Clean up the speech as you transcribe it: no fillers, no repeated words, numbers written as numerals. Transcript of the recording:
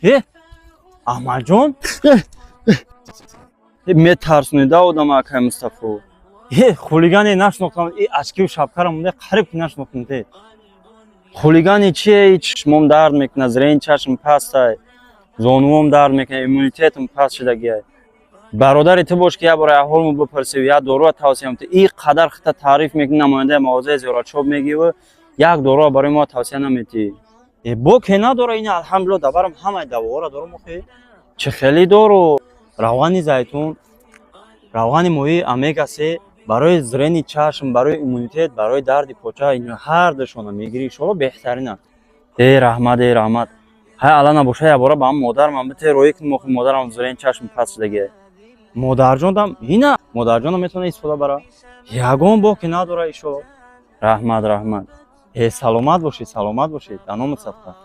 Э, Аҳмадҷон, метарсонида одам, акай Мустафо. Э, хулигане нашинохтам. И очкиву шапкара монда, қариб ки нашинохтам. Те хулигани чие? Чишмом дард мекунад, зрени чашм пастай, зонуом дард мекунад, иммунитетам паст шудагиай. Бародари ту бош, ки як бора аҳволмо бипурсӣ, як доруа тавсия мекунӣ. И қадар хита таъриф мекунӣ, намояндаи мағозаи зиёратчоп мегиву як доруа барои мо тавсия наметиҳӣ. Э, боке надора, ин алҳамдулилла, дабарам ҳамаи давоҳоро дорам. Охи, чӣ хеле дору: равғани зайтун, равғани моҳии омега 3 барои зрени чашм, барои иммунитет, барои дарди поча. Ин ҳар душона мегирӣ, иншоалло, беҳтарина. Э, раҳмат, э, раҳмат. Ҳай, ала набоша, якбора ба ҳам модармам бите, роҳӣ кунем. Охи, модарам зрени чашм паст шудагиай. Модарҷонам ина, модарҷонам метавона истифода бара, ягон боке надора, иншоалло. Раҳмат, раҳмат. Э, саломат бошед, саломат бошед. Даномат садқа.